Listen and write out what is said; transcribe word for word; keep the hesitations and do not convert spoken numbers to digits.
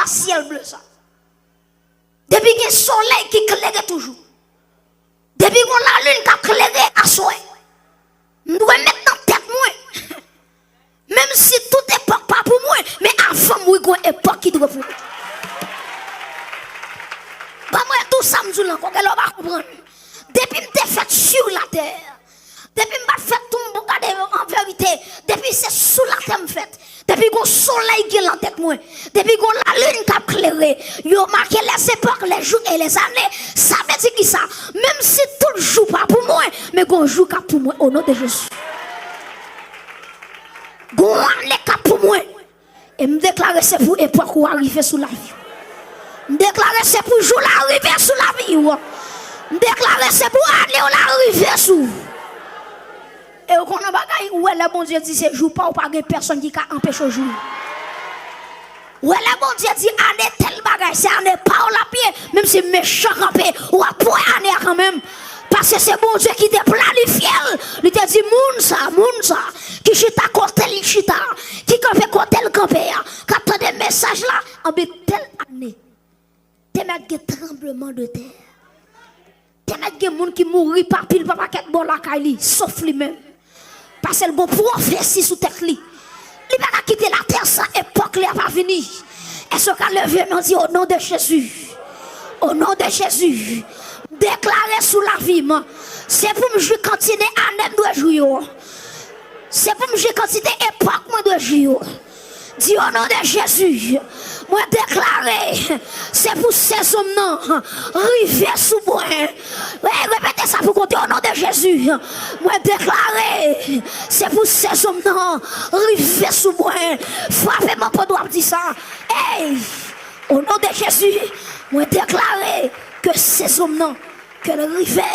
syèl ble sa. Depi gen solèy ki klere toujou. Depi gen lalin k ap klere aswè. M dwe met nan tèt mwen. Menm si tout epòk pa pou mwen, men avan m mouri, gon epòk ki dwe pou mwen. Ban mwen tou sa m di w la ankò, gen lè w pa konprann. Depi m te fèt sou latè, depi m pa t fèt tou m pou gade an verite, depi se sou latè m fèt, depi gon solèy gen lan tèt mwen, depi gon lalin k ap klere, yo make les époques, les jours et les années, sa vle di kisa? Menm si tout jou pa pou mwen, men gon jou k ap pou mwen, o non de Jezi. Gon ane k ap pou mwen. E m deklare se pou epòk ou a rive sou lavi w. M deklare se pou jou la rive sou lavi w. M deklare se pou ane w la rive sou. E ou konnen bagay, ou wè lè Bondye di se jou pa w, pa gen pèsonn ki ka anpeche w jwi. Ou wè lè Bondye di ane tèl bagay, se ane pa w l ap ye, menm si mechan kanpe, w ap wè ane a kanmenm. Paske se Bondye ki te planifye l. Li te di, moun sa, moun sa, ki chita kote li chita, ki kanpe kote l kanpe a, k ap tande mesaj la, anben tèl ane, te mèt gen tranbleman de tè. Te mèt gen moun ki mouri pa pil, pa pakèt bò lakay li, sof li menm. Paske l gon pwofesi sou tèt li. Li pa ka kite latè san epòk li a pa vini. Èske w ka leve men w di, o non de Jezi? O non de Jezi, m deklare sou lavi m, se pou m jwi kantite ane m dwe jwi yo. Se pou m jwi kantite epòk mwen dwe jwi yo. Di, o non de Jezi, mwen deklare, se pou sezon m nan rive sou mwen. Wi, repete sa pou kote, o non de Jezi, mwen deklare, se pou sezon m nan rive sou mwen. Frape men w pandan w ap di sa. Ey, o non de Jezi, mwen deklare ke sezon m nan, ke l rive.